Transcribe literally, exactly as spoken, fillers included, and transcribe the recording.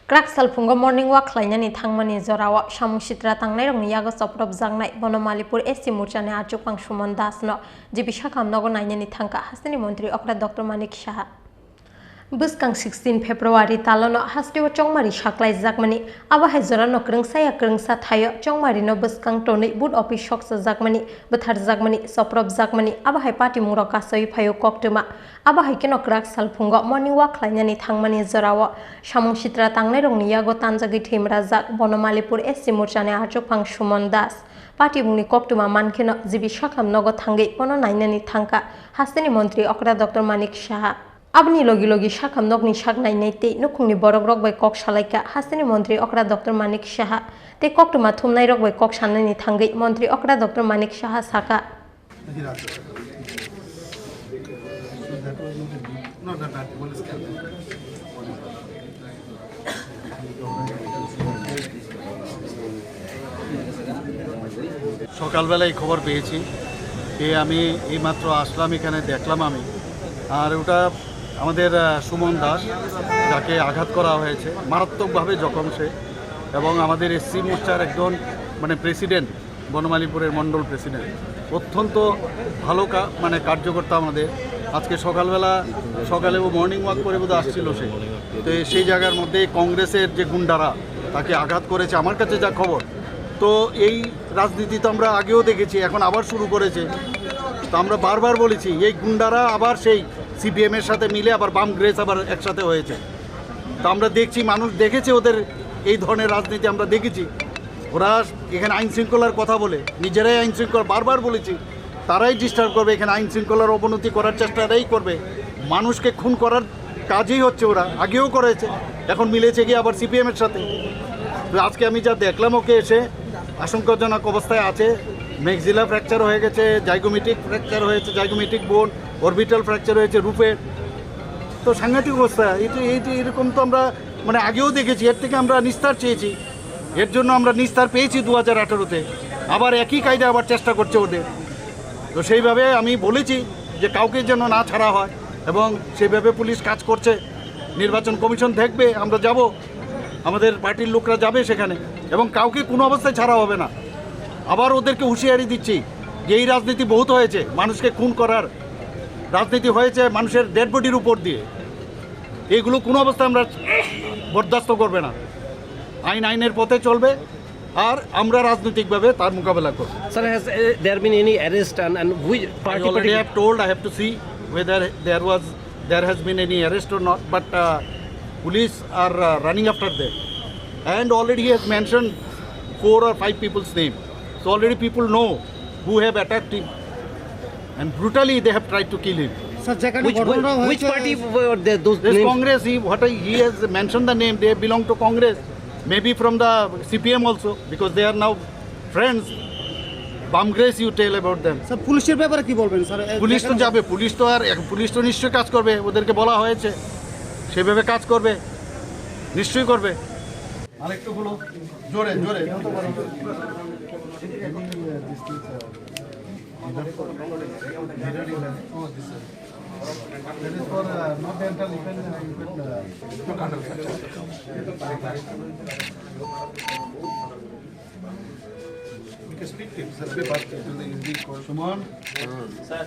Kwrak salphungo morning walk khlainani thangmani jorao samung sitra tangnairokni yago chopropjaknai Bonomalipur S C morchani achukphang Suman Das no G B sakham nogo nainani thangkha hasteni montri okra Doctor Manik Saha. Bwskang sixteen February talono hasteo chongmari saklaijakmani, abo hai jorano kwrwngsaya kwrwngsa thaio chongmarino bwskang tonwi booth office sokchajakmani, bwtharjakmani, chopropjakmani, abo hai patimungrok kasawi phaio koktwma. Abo hai kheno kwrak salphungo morning walk khlainani thangmani jorao samung sitra tangnairokni yago tanjagwi thwimrajak Bonomalipur S C morchani achukphang Suman Das. Patibungni koktwma mankheno G B sakham nogo thangwi bono nainani thangkha hasteni montri okra Doctor Manik Saha. Aboni logi logi sakham nokni sak nainai tei nukhungni borokrok bai kok salaikha hasteni montri okra Doctor Manik Saha tei koktwma thumnairok bai kok sanani thangwi montri okra Doctor Manik Saha sakha. সকালবেলায় খবর পেয়েছি, পেয়ে আমি এইমাত্র আসলাম এখানে, দেখলাম আমি। আর ওটা আমাদের, আহ, সুমন দাস, যাকে আঘাত করা হয়েছে, মারাত্মকভাবে জখম সে, এবং আমাদের এসসি মোর্চার একজন, মানে, প্রেসিডেন্ট, বনমালীপুরের মণ্ডল প্রেসিডেন্ট, অত্যন্ত ভালো কা-, মানে, কার্যকর্তা আমাদের। আজকে সকালবেলা, সকালে ও মর্নিং ওয়াক করে বোধহয় আসছিল সে, তো সেই জায়গার মধ্যে কংগ্রেসের যে গুন্ডারা তাকে আঘাত করেছে, আমার কাছে যা খবর। তো এই রাজনীতি তো আমরা আগেও দেখেছি, এখন আবার শুরু করেছে। তো আমরা বারবার বলেছি, এই গুন্ডারা আবার সেই সিপিএম এর সাথে মিলে আবার বাম গ্রেস আবার একসাথে হয়েছে। তো আমরা দেখছি, মানুষ দেখেছে ওদের এই ধরনের রাজনীতি, আমরা দেখেছি। ওরা এখানে আইন শৃঙ্খলার কথা বলে, নিজেরাই আইন শৃঙ্খলা, বারবার বলেছি, তারাই ডিস্টার্ব করবে, এখানে আইন শৃঙ্খলার অবনতি করার চেষ্টাটাই করবে, মানুষকে খুন করার কাজেই হচ্ছে ওরা, আগেও করেছে, এখন মিলেছে গিয়ে আবার সিপিএম এর সাথে। তো আজকে আমি যা দেখলাম, ওকে এসে আশঙ্কাজনক অবস্থায় আছে, ম্যাক্সিলা ফ্র্যাকচার হয়ে গেছে, জাইগোমেটিক ফ্র্যাকচার হয়েছে, জাইগোমেটিক বোন, অরবিটাল ফ্র্যাকচার হয়েছে রুফের। তো সাংঘাতিক অবস্থা। এই যে, এই যে এরকম তো আমরা, মানে, আগেও দেখেছি, এর থেকে আমরা নিস্তার চেয়েছি, এর জন্য আমরা নিস্তার পেয়েছি দু হাজার আঠারোতে, আবার একই কায়দা আবার চেষ্টা করছে ওদের। তো সেইভাবে আমি বলেছি যে কাউকে যেন না ছাড়া হয়, এবং সেইভাবে পুলিশ কাজ করছে। নির্বাচন কমিশন দেখবে, আমরা যাব, আমাদের পার্টির লোকরা যাবে সেখানে, এবং কাউকে কোনো অবস্থায় ছাড়া হবে না। আবার ওদেরকে হুঁশিয়ারি দিচ্ছি যে এই রাজনীতি বহুত হয়েছে, মানুষকে খুন করার রাজনীতি হয়েছে মানুষের ডেড বডির উপর দিয়ে। এইগুলো কোনো অবস্থায় আমরা বরদাস্ত করবে না। আইন আইনের পথে চলবে, আর আমরা রাজনৈতিকভাবে তার মোকাবেলা করব। Sir, has uh, there been any arrest and, and which I party already particular? Have told, I have to see whether there was, there has been any arrest or not, but uh, police are uh, running after them, and already he has mentioned four or five people's name, so already people know who have attacked him and brutally they have tried to kill him. Sir, যেখানে Which, ঘটনাটা which, which হয়েছে party were they, those This names? Congress, he, what I, he has mentioned the name, they belong to Congress, maybe from the C P M also, because they are now friends. Bamgres, you tell about them. Sir, পুলিশের ব্যাপারে কি বলবেন স্যার? এ, পুলিশ তো যেখানে যাবে, পুলিশ তো আর এক-, পুলিশ তো নিশ্চয়ই কাজ করবে, ওদেরকে বলা হয়েছে, সেভাবে কাজ করবে, নিশ্চয়ই করবে। আরেকটু বলো, জোরে, জোরে। That is for, uh, not dental, you can, uh, you can, uh, you can speak to him, sir. Suman. Sir.